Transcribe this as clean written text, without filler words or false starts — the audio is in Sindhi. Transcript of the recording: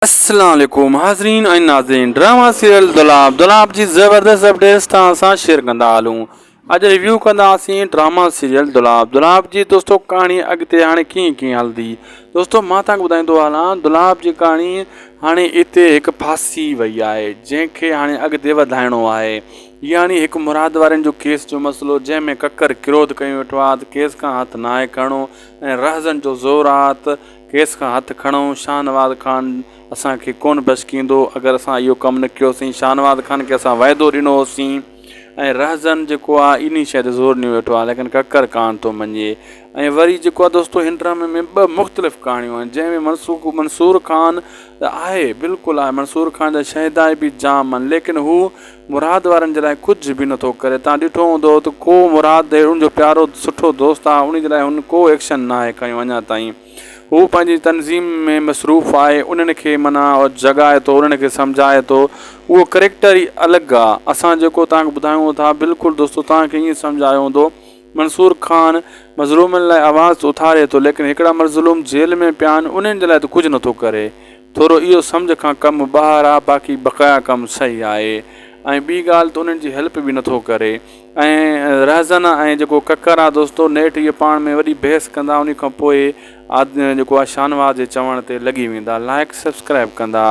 السلام عليڪم حاضرين ۽ ناظرين ڊراما سيريل دولاب دولاب جي زبردست اپڊيٽس توهان سان شيئر ڪندا هلون اڄ ريويو ڪنداسين ڊراما سيريل دولاب دولاب جي دوستو ڪهاڻي اڳتي هاڻي ڪيئن ڪيئن هلندي دوستو مان توهان کي ٻڌائيندو هلان دولاب جي ڪهاڻي هاڻي اتي هڪ ڦاسي وئي آهي جنهن کي هاڻي اڳتي وڌائڻو آهي يعني هڪ مراد وارن جو ڪيس جو مسئلو جنهن ۾ ڪڪر ڪروڌ ڪيو ويٺو آهي ته ڪيس کان هٿ ناهي کڻڻو ۽ رهزن جو زور آهي ته ڪيس کان هٿ کڻو، شاهنواز خان اسان کي ڪونه بشڪيندو، اگر اسان اهو ڪم نه ڪيوسين، شاهنواز خان کي اسان وعدو ڏنو هوسين ۽ رهزن جيڪو آ انهي شيء تي زور ڏنيو ويٺو آ ليڪن ڪڪر ڪانه ٿو مڃي ۽ وري جيڪو آ دوستو هن ڊرامي ۾ ٻه مختلف ڪهاڻيون آهن جنهن ۾ منسوخ منصور خان ته آهي بلڪل آهي منصور خان جا شهدائي به جام آهن ليڪن هو مراد وارن جي لاء ڪجهه به نٿو ڪري تان ڏٺو هوندو ته ڪو مراد ان جو پيارو سٺو دوست آ انهي جي لاء هن ڪو ايڪشن ناهي کنيو اڃا تائين. هو پنهنجي تنظيم ۾ مصروف آهي انهن کي معنيٰ جڳائي ٿو انهن کي سمجهائي ٿو اهو ڪريڪٽر ئي الڳ آ اسان جيڪو توهان کي ٻڌايون ٿا بلڪل دوستو توهان کي ائين سمجهه آيو هوندو منصور خان مظلومن لاء آواز ته اٿاري ٿو ليڪن هڪڙا مظلوم جيل ۾ پيا آهن انهن جي لاء ته ڪجهه نٿو ڪري ٿورو اهو سمجهه کان ڪم ٻاهر آ باقي بقايا ڪم صحيح آهي ۽ ٻي ڳالهه ته انهن جي هيلپ به نٿو ڪري ۽ رهزن ۽ جيڪو ڪڪر آ دوستو نيٺ اهي پاڻ ۾ وڏي بحث ڪندا انهي کان پوء جيڪو آ شاهنواز جي چوڻ تي لڳي ويندا لائڪ سبسڪرائب ڪندا.